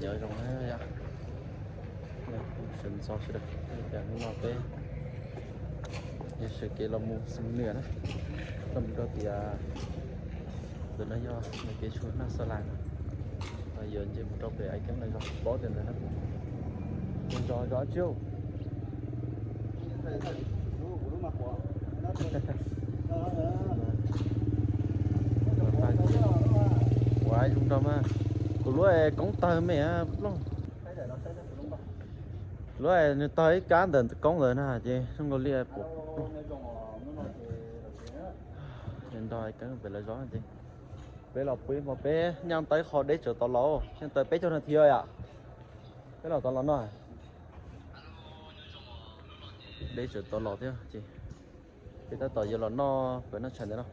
Nyob zoo na yom, sawv ntxov sawv daws, tias hnub no peb yog sawv kev los mus Xam Nuas na, los mus rau tias ntawm no yog nws kev tshuav Naj Xa Las no, yuav nce mus rau pem Ais Keeb lawv zos, paub tias ntawd na. Zos zos tsis ua zoo nrog mas, kuv lub koob tawg me plooj. Lub nws tawg ib kab ntawm koob ntawd na ces zoo nkaus li plooj. Nrog Ais Keeb pem lawv zos ces peb los pw hmo, peb nyaj tau qho deb tsawv tod los, nyaj tau peb caug nas this yom. Peb los tod los no, deb tsawv tod los thiab ces peb tab tom yuav los noj pem noj tshais ntawm no.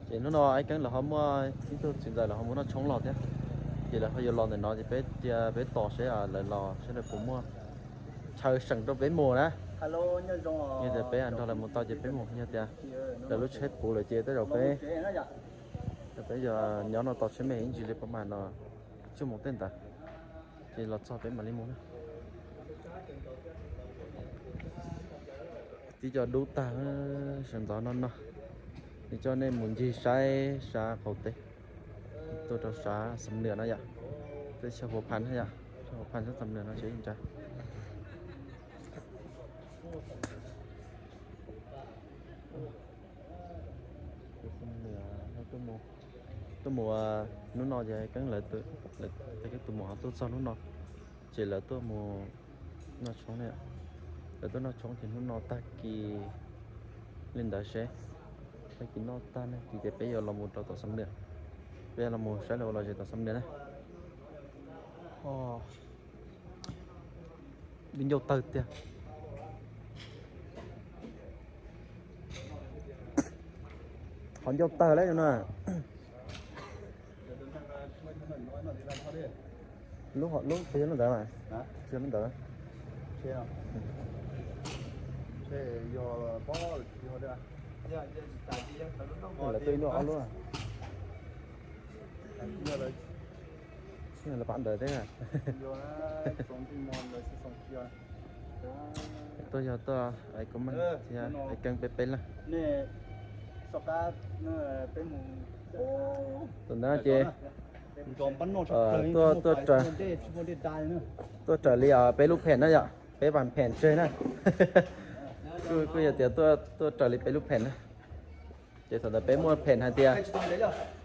Ces hnub no Ais Keeb lawv ho muaj ib tug txiv ntxawm lawv ho mus noj tshoob los thiab, ces lawv ho yuav los ntawm no ces peb cia peb tos seb lawv los seb lawv puas muaj chaw seem rau peb mus na. Yog tias peb nrog lawv mus tau ces peb mus, yog tias lawv lub tsheb puv lawm ces tej zaum peb, peb yog nyob no tos tsheb me ib ntsis li pab mas no tsuj mus tej ntawd, ces los txog peb mam li mus na. Tib co dub tag, sawv ntxov no no, nws coj nej mus ncig saib sab qaum teb, tuaj rau sab Xam Nuas no yom, teb chaws Huas Phas yom, Huas Phas sab Xam Nuas no tsev ntsa. Tuaj mus hnub no ces Keeb lawv, Keeb tus muam ho tuaj txog hnub no, ces lawv tuaj mus noj tshoob ne. Lawv tuaj noj tshoob ces hnub no tag kis li ntawd seb, tag kis noj tag nag kis ces peb yuav los mus rau tom Xam Nuas, peb yuav los mus saib lawv ua lom zem tom Xam Nuas na. Dib ncauj tawg tiag. Qhov ncauj tawg lawm no. Lub, lub twg yog lub ntawd mas? Twg yog lub ntawd? Lawv twb ib lub ob lub. Lawv pab ntawd thiab. Tuaj yog tuaj ais kuv meej thiab ais Keeb peb peb leeg. Tus ntawd ces tuaj, tuaj raws, tuaj raws li peb lub phem na yom, peb vas phem tseg na. Kuj, kuj yog tias tuaj, tuaj raws li peb lub phem na. Ces thaum ntawd peb muaj phem hais tias,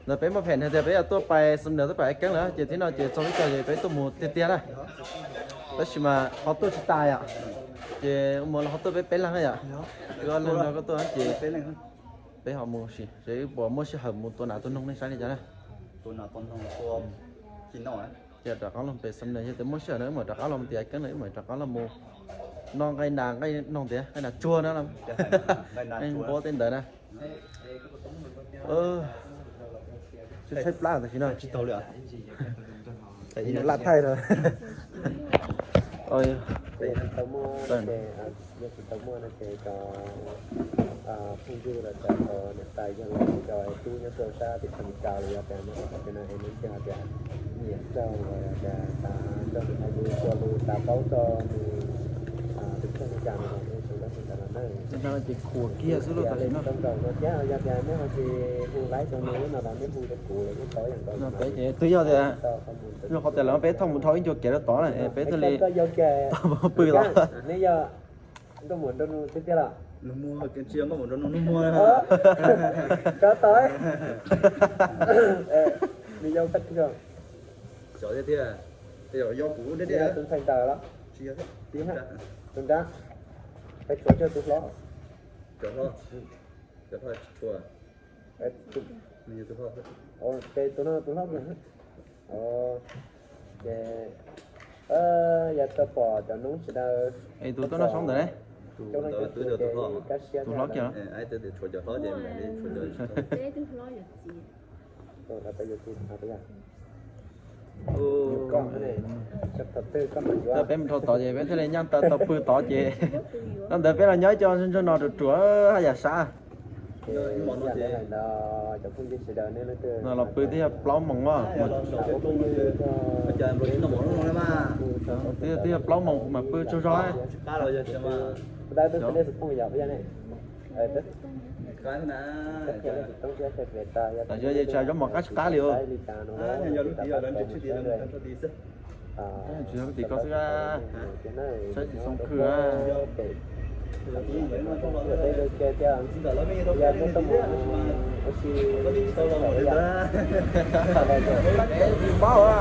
ntawd peb muaj phem hais tias peb yuav tuaj pais Xam Nuas, tuaj pais ais Keeb lawm ces thib no ces txog lub caij ces peb tuaj mus tiag tiag na. Tab sis mas ho tuaj tsis tas yom, ces ua mus los ho tuaj peb peb leeg na yom. Wb ob leeg nrog koj tuaj ces peb ho mus sis, ces wb puas muaj sij hawm mus tua nas tua noog nej saib li cas na. Ces rov qab los pem Xam Nuas, yog tias muaj sij hawm no wb mam rov qab los mus tias ais Keeb no, wb mam rov qab los mus noj nqaij nas nqaij noog tias nqaij nas tsuag na, nqaij npua tej ntawd na. Tshaib plab tam sim no. Laj thaij rau. Yog tsis tau muaj no ces cov phooj ywg los cov niam tais yawg laus cov tub nyob rau sab tim Amelikas los yog tias nyob rau qhov chaw no es nej ntseeg hais tias nyiam raug los yog tias xav nrog nws hais lus ua lus xav paub txog nws tus kheej li cas no los nej sau ntawv mus ntawm no na. Ces khuam kiag xwb los tam sim no. Tau nkaus no thiab yog tias nej ho tsis hu laib rau nws no los nej hu rau kuv los yeej tau ib yam nkaus. Twb yog tias, yog qhov tias lawv peb thauj mus dhau ib ncua kev rau tod na, peb thiaj li tau pw tod. Nej yog nkauj muam nraug nus tiag tiag los? Nus muag, tsis yog nkauj muam nraug nus, nus muag. Cov tod. Nws yau tag kis. Cov tiag tiag. Yog kuv tus ntxhais ntawd los? Tsis yog. Tus nrab. Peb tshuav cov tus hlob. Cov hlob. Cov hlob tsis tshua. Ces tus no tus hlob. Ces yog tau pom cov noob sawv daws. Es tus tuaj noj tshoob ntawd ne? Tus ntawd twb yog tus hlob. Tus hlob kiag los? Tshuav cov hlob ces tshuav cov. Peb mus dhau tod ces peb thiaj li nyaj tau, tau pw tod ces. Los ntawd peb los nyob ib co ntsuag ntsuag no ruam ruam haj yam sab. No los pw twb yog plaub moos os. Twb yog plaub moos kuv mam pw tsaug zog. Tam sim no ces tsam zaub mov qab tsis qab li os. Tsis yog lub tim ko xwb, saib tsis zoo khw. Paub a,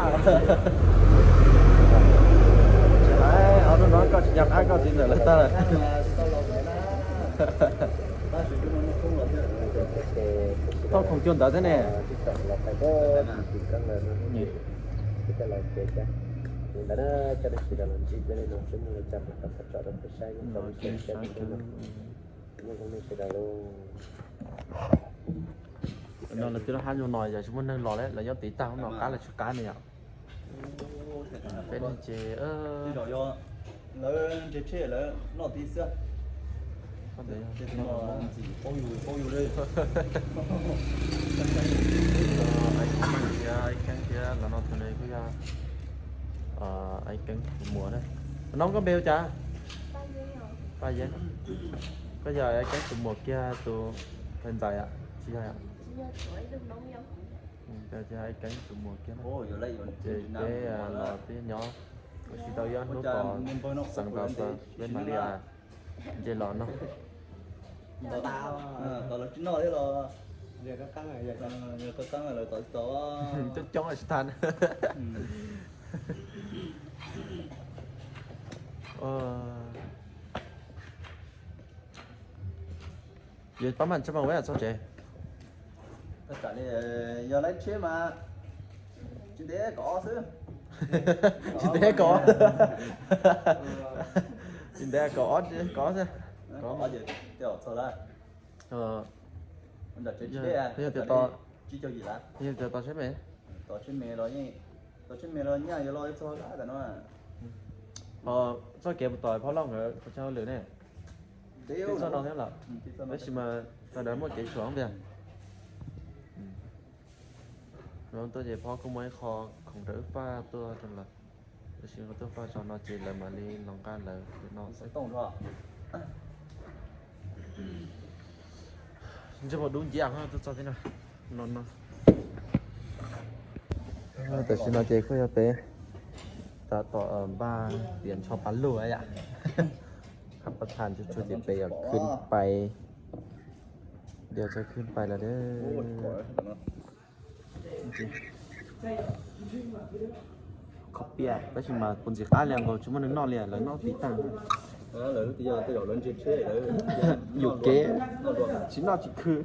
tsis hais ob hnub no koj tsis nco qab koj txiv ntxawm lawv tag lawm. Thauj khoom cuag ntawd thiab ne. No lawv twb laj hab nyuag no yog tsis muaj neeg los lawm, lawv nyob tid tag hub no qab lawv tsis qab ne yom. Peb neeg ces lawv nres tsheb lawv noj tid xwb. Ib Keeb thiab los no tus ne kuj yog Ib Keeb tus muam na. No koj npe hu cas? Paj Yeeb. Koj yog Ib Keeb tus muam kiag tus ntxhais ntxawm, tsis yog? Ib Keeb tus muam kiag. Ces peb los peb nyob ua si tau ib ob hnub kom xeev tau peb mam li nce los no. Coob coob tsis tag. Yog pab mam tshaj mas ua txog tsev. Yog lawv tsheb mas tsis ntev kom ob xwb. Tsis ntev kom ob, tsis ntev kom ob, kom ob xwb. Kom ob ces tej zaum txog lawm. Yog tias, yog tias tos tsheb me, tos tsheb me los, tos tsheb me los nyaj yuav los txog lawm tam no. Txoj kev puas tom Phab Lauj nkawd puas tshaj hauj lwm ne? Twb txoj no thiab lawm, tab sis mas sawv daws muaj kev tshuam tiag. Tuaj ces Phab kuj muaj ib qho khoom rau wb faj tuaj rau lawm, tab sis tuaj faj tso no ces lawv mam li los nqa lawv no xwb. Ntsej muag dub nciab tuaj txog thiab no no. Tam sim no ces kuj yog peb tab tom npaj tias ntsho pas lug yam, hab pas thas tsuag tsuag ces peb yuav khwb pais, diav txawj khwb pais lawm. Kho piaj tab sis mas puas ntxim qab li nkaus tsis muaj neeg noj li, lawv noj tim tag. Yus kev tsis noj tsis khwb.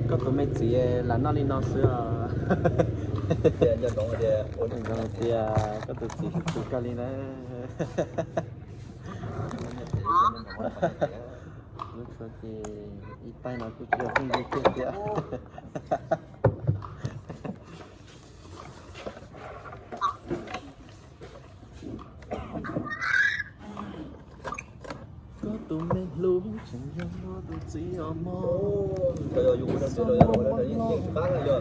Koj tus me txiv lam noj li no xwb os. Tias koj tus txiv tus kawg li na. Lub tshuav ces ib taig no kuj tsis yog pheej yig kiag thiab. Koj tus me hlub tseem yog koj tus txiv os mog. Ib tag xwb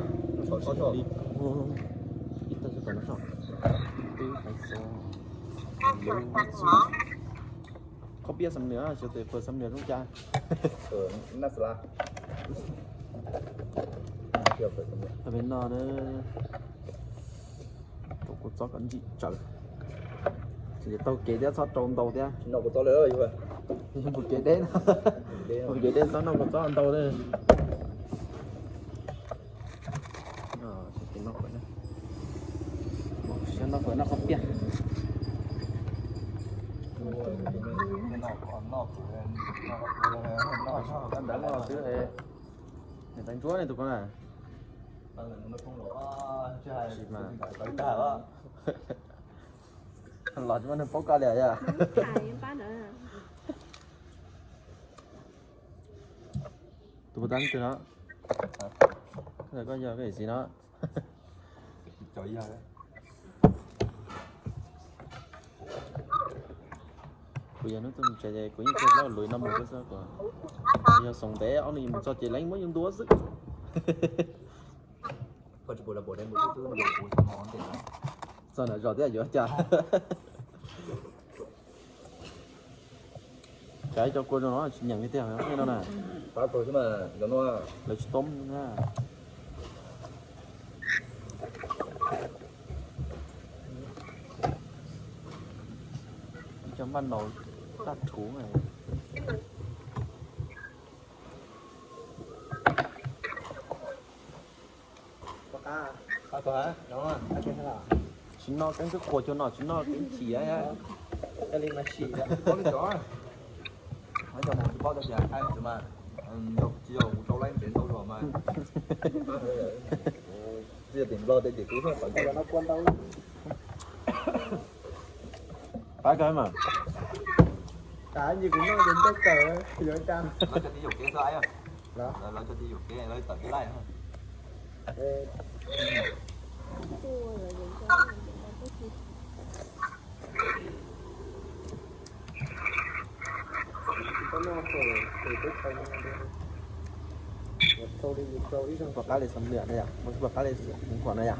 tom no so. Kho piaj xam nws, xyov tes pawg xam nws zoo cas. Peb no na, rau kua txob kom ntsim tsawv. Tsis taug kev thiab txhob rau ntau thiab. Mus kev deb, mus kev deb txhob noj kua txob ntau. Noj fawm, noj kho piaj. Ntawd mas twb, niam tais ntsuab ne tus ko na. Los tsis muaj neeg paub koj li yog. Tus puas tab twg no? Koj yog koj yam txiv no. Kuv yog hnub tuaj mus tsev ces kuv yeej tsis tau luv no mus xwb, kuv yog xoom ntev ob hnub mus txog ces leej muab yus ntua xwb. Txog nram zos thiab yuav cas. Kav cov kua zoo no tsis nyeem li tiag no na. Lawv tsis toob na. Ib co maj naus taj rhuv. Tsis noj keeb twb qhuas cuag no, tsis noj keeb chim. Tsis paub tias tsis yog kuv rau laib ntsev ntau zog mas. Tsis yog tim Nplog tej ces kuv tawm ntau. Pab kawg mas. Tam sim kuv noj ces ntsej kawg, yuav cas. Lawv cov tij yuam kev xwb, lawv cov tij yuam kev lawv tawm tij laij. Pom qab li xam liam na yom, pom qab li hmoov khuam na yom.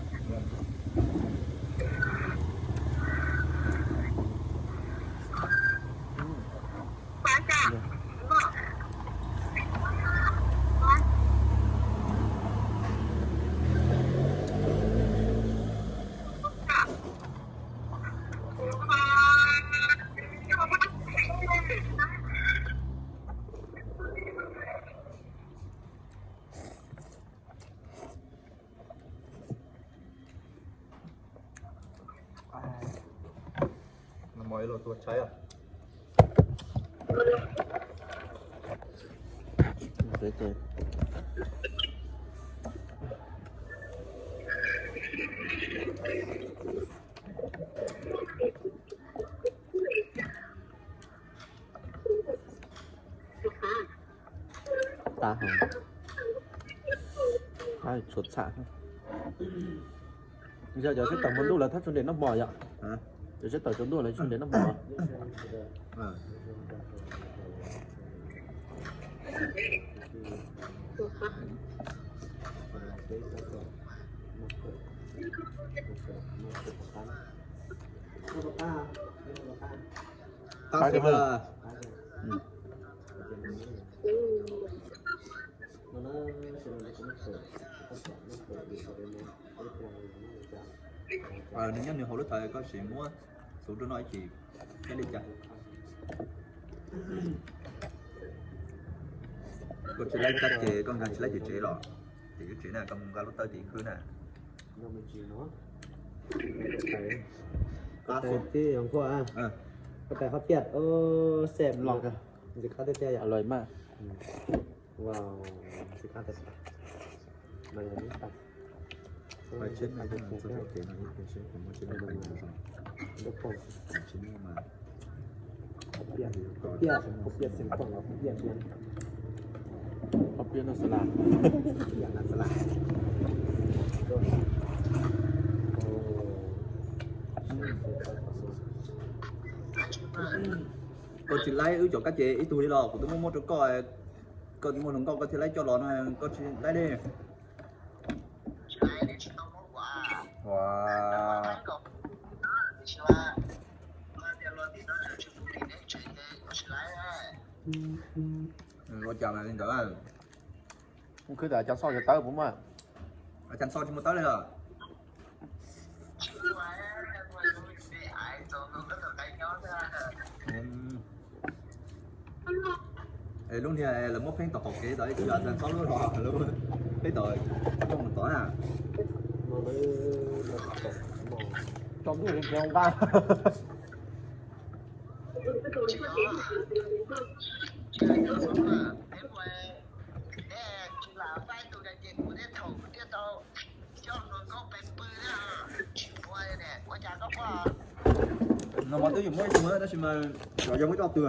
Nag hmo ib los tua tshaib. Qab heev, qab tshua txham. Yog cov sib tawm hmo ntuj lawv thab tsuag nres noj hmo yom? Cov sib tawm tsaus ntuj lawv tsuag nres noj hmo. Qab heev. Nws nyob nws hauv lub thawv koj sim muab xuv rau noj ib chim thiaj li cas. Koj tsis laib kab ces koj nkag tsis laib tim tsev los, tim tsev na koj mus nqa lub tawb tim khwb na. Koj tais qhov piaj, xem los ntxim qab tiag tiag yom. Qhov piaj no xav las. Koj tsis laib wb cov kab ces ib tug li los kuv twb muab muab rau koj, koj twb muaj hluas nkauj koj thiaj laib coj los no, koj tsis laib li. Ua cas mas li ntawd. Mus khwb tas cas xoj cov tawb puas muaj? Cas xoj tsis muaj tawb li los. Lub niag lawv muab pheeb tom qaum kev tod ib tug cas xoj lub los lawv pheeb tom rooj mus tod na. Tsaus ntuj nqaj. No mas twb yuav muab ib tug tab sis mas xyov yog muab coj twg.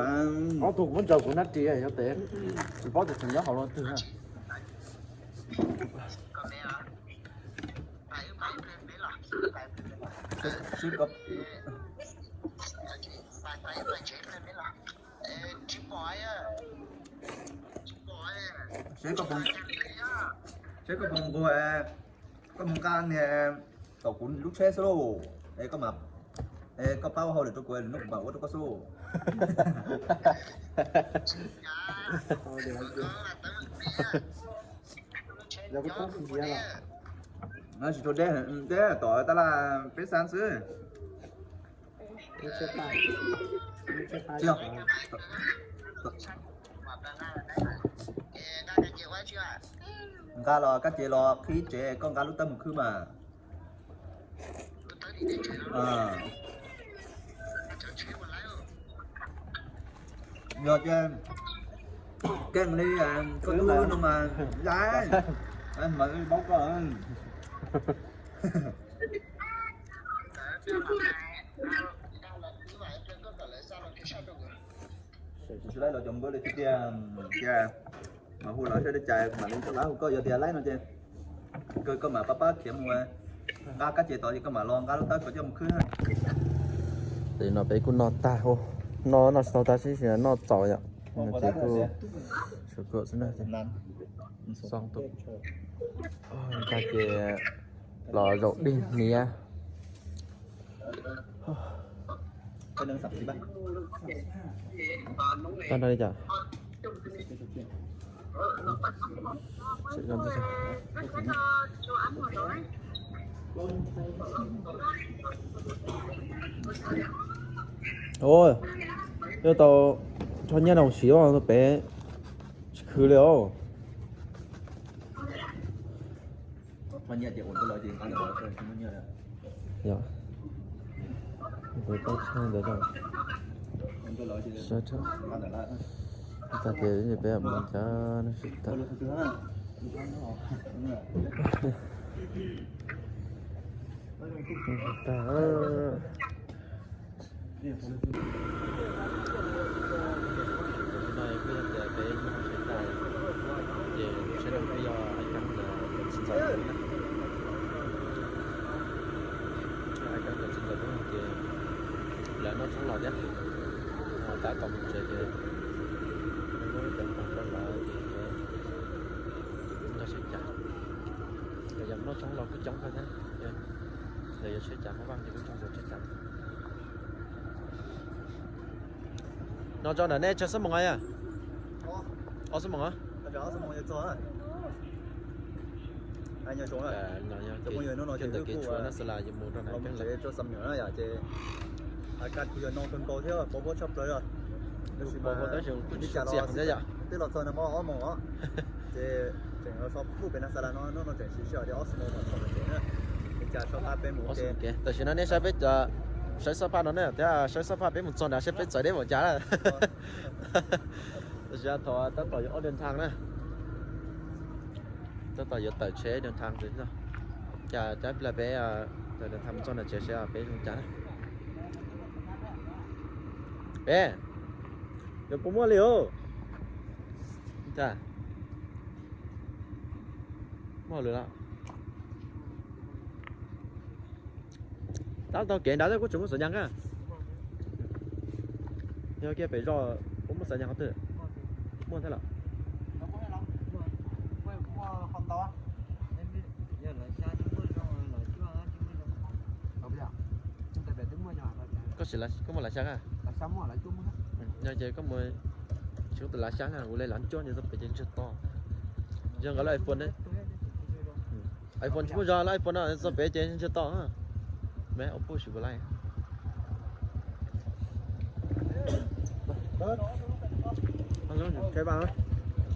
Ob tug kuv muab ntsaws kuv nab ris yog tes, tsis paub tias tseem nyob hauv los twg na. Sib ko. Seb koj puas, seb koj puas nquag, koj mus nqa niag tom kuv lub tsheb xwb lauj. Es koj mam, es koj pab ua hauj lwm rau kuv, lwm hnub kuv mam ua rau koj xwb lauj. Tsis tau deb, deb tom tab laj peb xab xwb. Nqa los kab ces los qhib tsev, koj nqa lub tawb mus khwb mas. Yog ces keej li koj tub no mas, mas paub koj. Tsis laib los cov npawb li tiag tiag, cia mas hu lawv seb li cas mam li rov qab hu koj. Yog tias laib no ces koj mam pab pab khiav mus nqa kab ces tod ces koj mam los nqa lub tawb kom coj mus khwb. Tam no peb kuj noj tag, noj noj tsis tau tag, sib noj txaus yom. Ces kuj sawv kawg xwb na. Tag ces los zaum dig hniav. Tag nrho li cas? Ua, yuav tau tso nyiaj no siv pem, tsis khwv li os. Tag ces peb mus cas no sib tag. Ces saib no peb yog ai kab ntawd tsis ntxaws na. Ai kab ntawd tsis ntxaws ces lawv noj tshoob los thiab, tav tom mus tsev ces muab cov khoom rau lawv ces nrog seb cas. Lawv yog noj tshoob los kuj coob kawg thiab, lawv yuav seb cas, hmoob vaj ces kuj coob, yuav seb cas. No tso ntawm nej tsawg xuab moos yog? Ob xuab moos. Koj ntawm kev tshuav no xwb las yus mus rau na, ces a kaj kuv yog no kawg nkaus thiab, pov pob tshaj plaws os. Tab sis mas kuv tib cas los twb los txog no mas ob moos os. Ces tseem so pub pem na xa las no, hnub no tseem siv sij hawm li ob xuab moos mas txog pem na. Li cas so pab peb mus ua ke. Tam sim no nej saib peb, saib xab phaj no ne, thiab saib xab phaj peb mus txog nrad seb peb txawv deb npaum cas na. Tam sim no thaum tab tom yuav ob diav thaj na. Tab tom yuav tawm tsheb diav thaj, cas cab pla peb tawm diav thaj mus txog nrad tsev seb peb zoo cas na. Peb, yuav puas muaj li os? Muaj lawm los? Tab tau kev nrad kuj tseem muaj xav nyas na. Yog kiag pem zos puas muaj xav nyas qhov twg? Muaj thiab los? Koj sim, koj muaj lav xya na? Yog ces koj mus, tsis muaj tus lav xya na, ua li lav cuab ces txog pem ces ntsiag to. Yog nqa lub iPhone, iPhone tsis muaj zog, lub iPhone no txog pem ces ntsiag to. Me ua puj sim puas laij.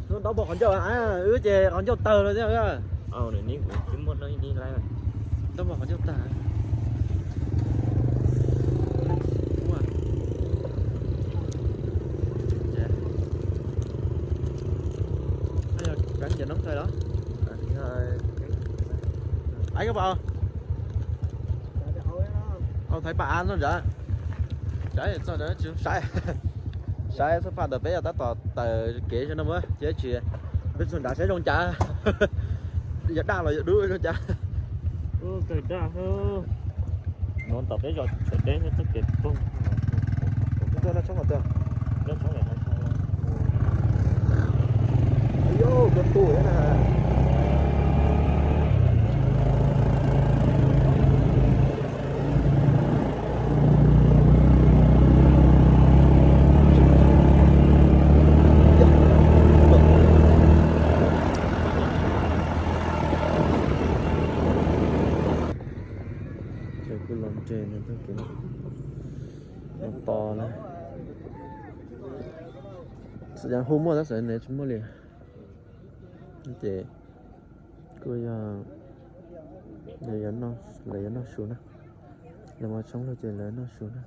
Hnub ntaub npog qhov ncauj, wb ces qhov ncauj tawg no thiab. Ntaub npog qhov ncauj tag. Cov noob kawg los? Ai koj pom, au thaiv pam av no ntawd. Saib txog ntawd tsis saib. Saib xab phaj ntawm peb yog tab tom tawm kev no mus ces tsis, peb txog nrad saib zoo cas. Yog daj los yog dub zoo cas. Kawg daj. No tom peb zos tshawm deb thiab txoj kev poog. Noj tshoob los twg? Noj tshoob lawm, noj tshoob. Ces kuj los nres nws tau kev no to na. Xav hu muaj tab sis nws tsis muaj li. Ces kuj yog lawv yuav noj su na. Lawv muaj tshoob lawm ces lawv noj su na.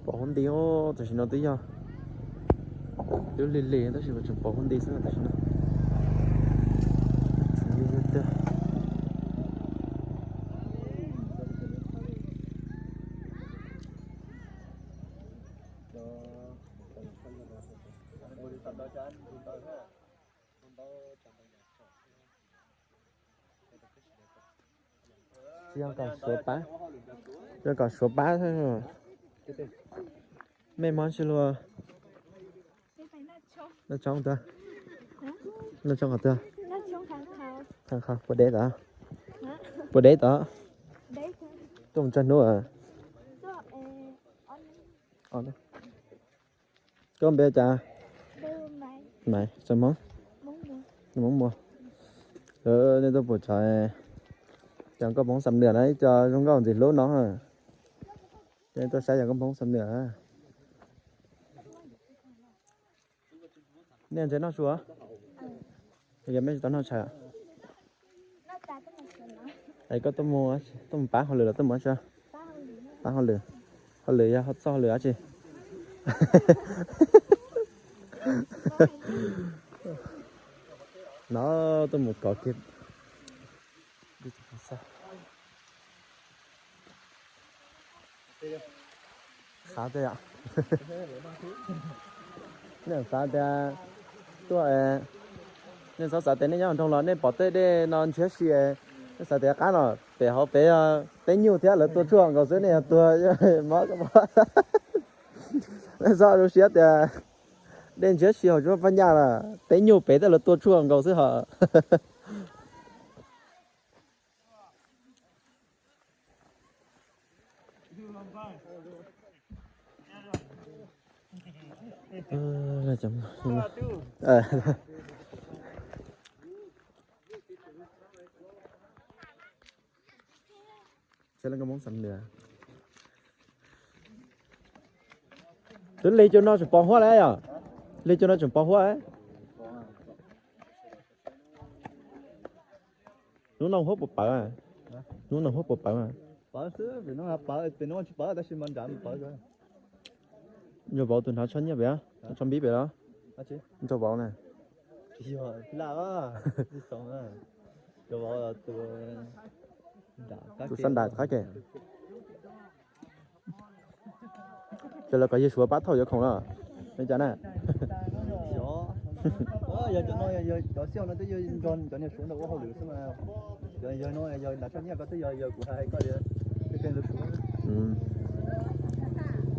Pom huab nti, tam sim no twb yog, twb lig lig tab sis mas tseem pom huab nti xwb tam sim no. Tseem lig tiag. Tsis yog kom suav pab, yog kom suav pab. Mej mob tsi luag? Noj tshoob qhov twg? Noj tshoob qhov twg? Puas deb tod? Puas deb tod? Tuaj mus tsawg hnub? Koj npe cas? Maiv, txawj Hmoob? Hmoob Muas. Nej tuaj pum tsov, cov nkauj Hmoob Xam Nwm na, ib co zoo nkauj ntxim hlub no. Nej tuaj saib cov nkauj Hmoob Xam Nwm. Nej ntse noj su, yog mej tsis tau noj tshais. Es koj tuaj mus, tuaj mus pab hauj lwm los tuaj mus tsi? Pab hauj lwm. Hauj lwm yog txoj hauj lwm dab tsi? No tuaj mus kov kiag. Xav tias, nej xav tias tuaj, nej txhob xav tias nej nyob hauv nroog los nej pom tej dej no ntshiab si, nej xav tias qab no pem hauv pem peb nyuj thiab lawv tua tshuaj nkaus xwb nej yog tuag mob. Nej txhob zoo siab tias dej ntshiab si hauv tsuas paj nyaj lawm, peb nyuj pem tej lawv tua tshuaj nkaus xwb hos. Twb lig cuag no tseem pos huab lawm yom? Lig cuag no tseem pos huab. Hnub no huab puas pawv? Hnub no huab puas pawv? Pawv xwb, pem no pawv, pem no tsis pawv tab sis mas nrad pawv. Yog vauv tus hnav tsho nyiaj pem, tsho npib pem los? Yog vauv na. Tus sab nram qab ke. Ces lawv kom yawg Suav pab thauj yuav khoom los? Nej cas na? Cov xib hawb no twb yog nrog cov niag Suav ntawd ua hauj lwm xwb mas. Yog no yog nram tsho nyiaj ko twb yog yawg kuv hais koj li.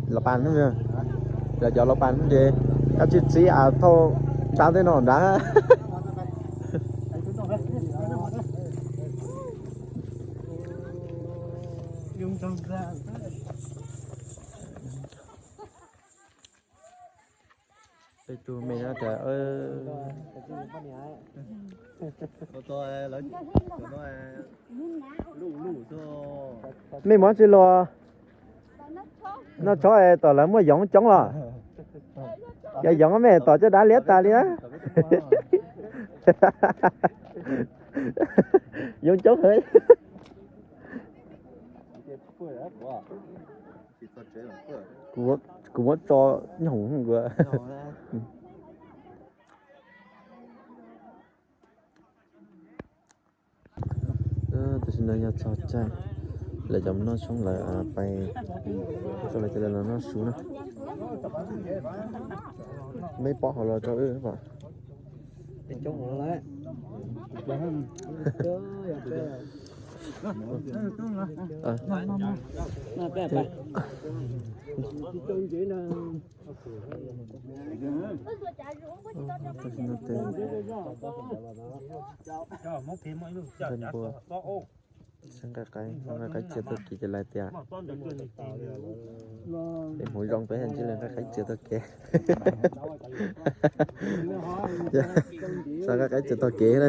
Los pas, yog cov los pas ces koj tsis txib thauj nrad tej no nrad. Peb tug me no tias, mej muab tsi luag? Noj tshoob es tom lawv muaj yoov coob los? Cov yoov mej tom caj dab liab tas li na. Yoov coob heev. Kuv muab tso nyob hauv. Tam sim no yog txog caij lawv cov noj tshoob lawv pais, txog lawv cov lawv los noj su na. Mej pom hauv los rau wb pom. Npua, nqa qaib, nqa qaib txiav tau kev ces lawv tias peb hmoov zoo peb ntsib lawv nqa qaib txiav tau kev. Xav nqa qaib txiav tau kev na.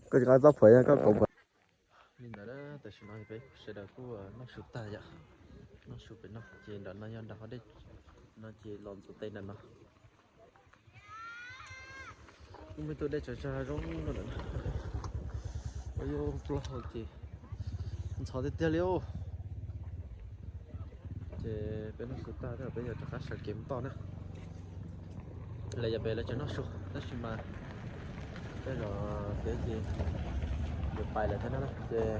Koj tsis nqa txoj phuam yog koj kauv phuam. Li ntawd tam sim no peb sawv daws kuj noj su tag yom. Noj su pem no ces nram no yog nram hav dej no ces los ntxuav tes nram no. Kuj muaj tus dej tsaws tsag zoo no lawm. Ua yuav plaub hau ces ntxhov tiag tiag li os. Ces peb noj su tag peb yuav rov qab sawv kev mus toj na. Lawv yog pem lawv tseem noj su tab sis mas tej zaum peb ces yuav pais lawm thiab na. Ces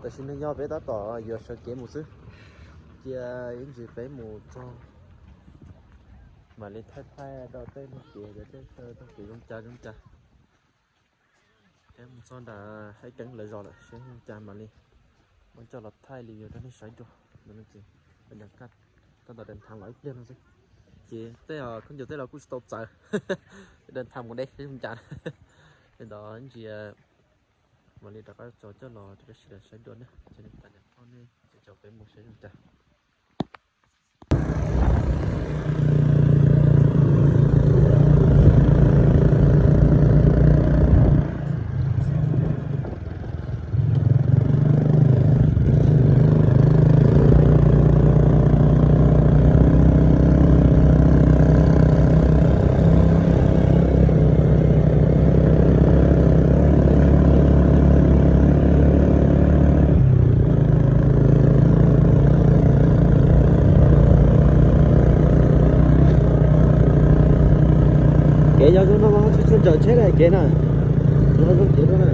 tam sim no yog peb tab tom yuav sawv kev mus xwb. Cia ib ntsis peb mus txog mam li thaij thaij rau tej neeg kev, tej thaij tau kev zoo cas zoo cas. Peb mus txog nram Haib Keeb lawv zos lawm seb zoo cas mam li muab coj los thaij li rau nej saib dua. Tab tom daim nthav los ib pliag no xwb, ces tej khaub ncaws tej los kuj tsis tau txawv, daim nthav mus deb seb zoo cas. Li ntawd ntsia mam li rov qab tso coj los rau peb sawv daws saib dua na. Ces nej tas niam phauj nej caum peb mus seb zoo cas. Kev yog zoo no mas tsis tshua nrawm tsheb li kev na. Zoo kev rau na.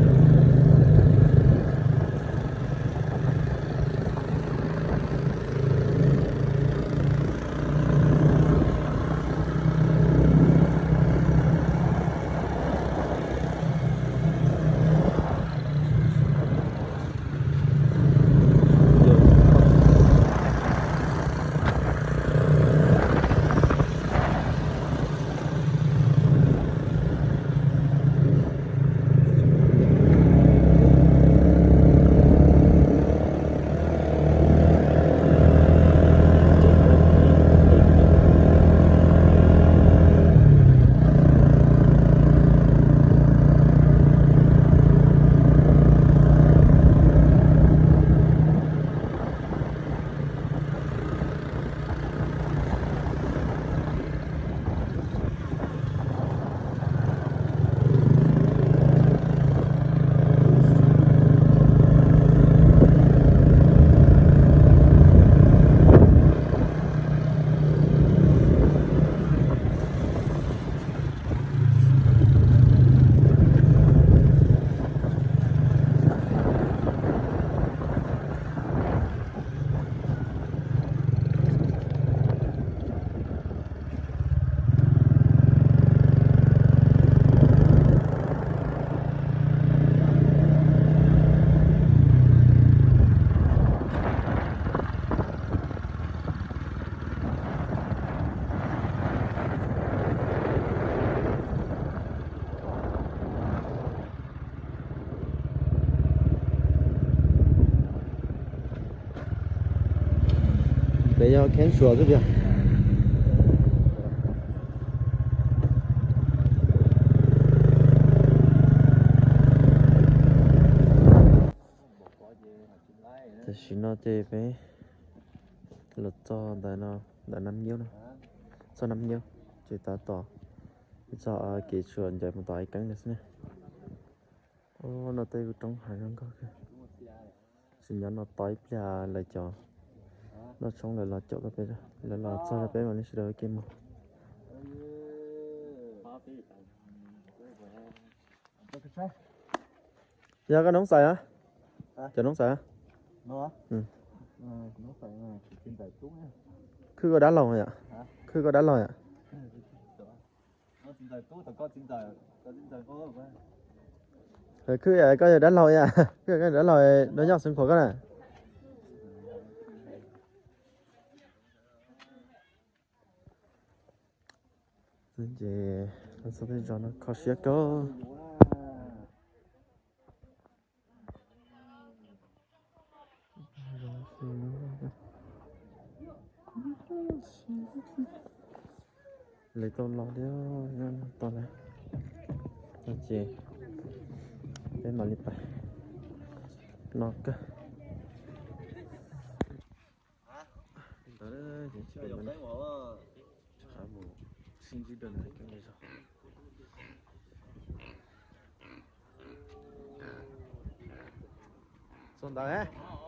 Peb yog Kheb Suav xwb tiag. Tam sim no ces peb los txog ntawm no, ntawm Nab Nyub no, txog Nab Nyub ces tab tom txog kev tsuas ncaws mus tom Haib Keeb no xwb ne. Ub, no tej kuj roob hav zoo nkauj kawg. Sim nyob no tos ib pliag lawv cov noj tshoob lawv los caum tau peb, lawv los txog rau peb mam li sawv daws ua ke mus. Yog koj noob xais a? Cov noob xais a? Khwb koj dab laug yom? Khwb koj dab laug yom? Khwb, koj yog dab laug, koj yog dab laug, no nyob xeev khuam koj na. Ces txhua tej zos no kho siab kawg. Lawv tau los thiab, tau lawm. Ces peb mam li pais no kawg. Ntawd ces mus sib ntsib dua lawm. Txog ntawd.